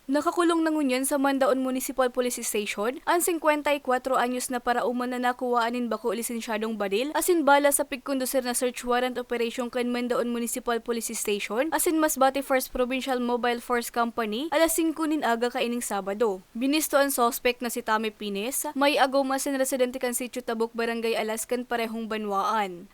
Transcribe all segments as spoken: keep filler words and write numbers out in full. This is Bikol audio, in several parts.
Nakakulong na ngunyan sa Mandaon Municipal Police Station an singkwenta y kwatro anyos na parauman na nakuwaan nin bako lisensyadong baril asin bala sa pigkondusir na search warrant operation kan Mandaon Municipal Police Station asin Masbate First Provincial Mobile Force Company alas singko nin aga kaining Sabado. Binisto an suspek na si Tame Pines, may agom asin residente kan Sitio Tabuk, Barangay Alas kan parehong banwaan.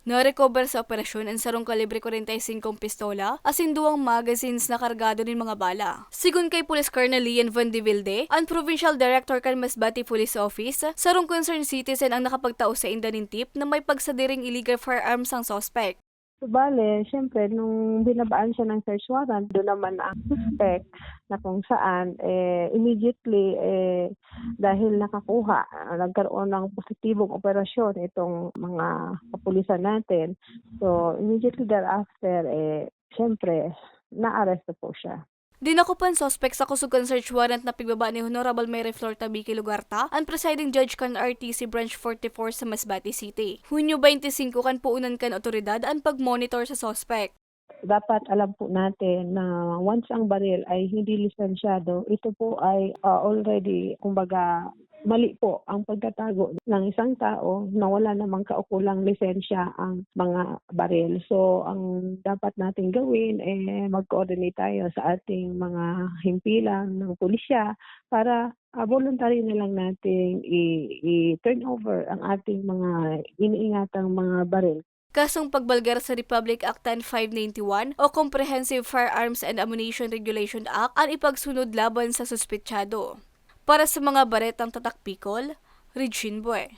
Narecover sa operasyon an sarong kalibre kwarenta y singkong pistola asin duwang magazines na kargado nin mga bala. Sigon kay Police Colonel Lian Van de Wilde, an Provincial Director kan Masbate Police Office, sarong concerned citizen ang nakapagtao sainda nin tip na may pagsadiring illegal firearms ang suspek. Bale, siyempre, nung binabaan siya ng search warrant, doon naman ang suspect na kung saan, eh, immediately, eh, dahil nakakuha, ah, nagkaroon ng positibong operasyon itong mga kapulisan natin. So, immediately thereafter, eh, siyempre, naaresto po siya. Dinakop an suspek sa kusog kan search warrant na pigbaba ni Honorable Mary Flor Tabique Lugarta, an presiding judge kan R T C Branch forty-four sa Masbate City. Hunyo twenty-cinco kan puunan kan otoridad an pag-monitor sa suspek. Dapat alam po natin na once ang baril ay hindi lisensyado, ito po ay, ah, already, kumbaga, mali po ang pagtatago ng isang tao na wala namang kaukulang lisensya ang mga baril. So, ang dapat nating gawin, eh, mag-coordinate tayo sa ating mga himpilan ng pulisya para, ah, voluntary na lang nating i-, i-turn over ang ating mga iniingatang mga baril. Kasong pagbalgar sa Republic Act ten five ninety-one o Comprehensive Firearms and Ammunition Regulation Act an ipagsunod laban sa suspetsado. Para sa mga baretang Tatak Bicol, Regine Bue.